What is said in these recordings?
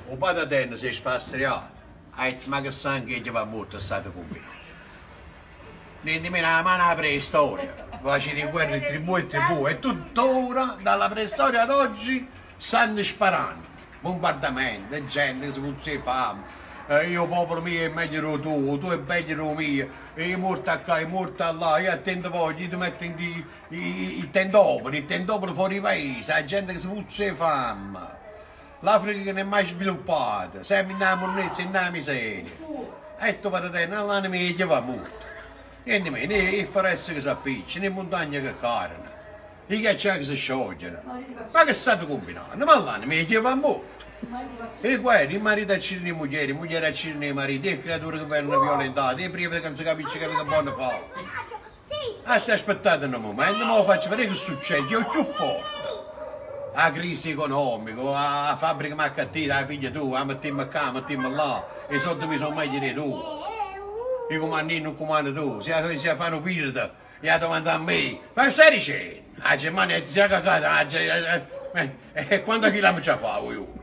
'O Pataterno s'è sfasteriato, ha ditto ma che sangue 'e chi va muorto state cumbinanno. Niente meno 'a mano 'a preistoria, facite guerre tribù e tribù e tuttora dalla preistoria ad oggi stanno sparanno, bombardamenti, gente che si puzza 'e famme, io 'o popolo mio è meglio d' 'o tuo, tu è meglio d' 'o mio, 'e muorte 'a ccà, 'e muorte 'a llà, io a te 'nte voglio, io te metto 'int' 'e tendopoli, 'e tendopoli fuori paese, 'a gente che si puzza 'e famme. L'Africa che non è mai sviluppata, sempre 'int' 'a munnezza e 'int' 'a miseria. E tu Pataterno, l'anima 'e chi va muorto. Niente meno, 'e foreste che s'appicciano, 'e muntagne che cadono, 'e ghiacciai che si sciogliono. Ma che state cumbinanno? Ma l'anima 'e chi va muorto. 'E guerre, 'e marite accidono 'e mugliere, 'e mugliere accidono 'e marite, 'e creature che vengono violentate, 'e prievete che non si capisce chello che vonno fa. Ate aspettate nu mumento, mo faccio vedè che succede, io cchiù forte. 'A crisi economica, 'a fabbrica m'accattì, 'a piglia tu, 'a mettimmo ccà, 'a mettimmo là, 'e soldi mi so' meglio d' 'e tuoi. Io cumanno io, nun cumanno tu, si 'a si 'a fa nu pirito, 'e 'a domandà a me. Ma che stai dicenno? 'A Germania si 'a cacata, 'a E quanta chilometri 'a fa 'o juorno?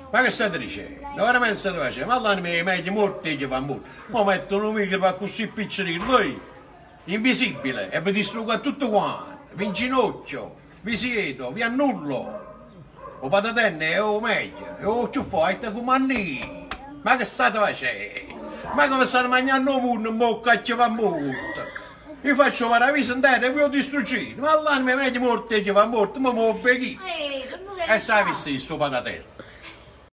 Ma che state dicenno? Veramente state facenno? Ma l'anima è meglio morta 'e chi fa morte. Mo metto nu microfono accussì piccerillo, oi, invisibile, e vi distruggo a tutte quante. Vi inginocchio, vi siedo, vi annullo. 'O Pataterno è 'o meglio, è 'o cchiù forte, cumanno io. Ma che state facenno? Ma che vi state magnanno 'o munno 'mmocca a chi va morto? Io faccio 'o paraviso 'nterra e voi 'o distruggite. Ma l'anima è meglio morta 'e chi va morto, mo m' 'o begh'io. E s'ha visto isso 'o Pataterno.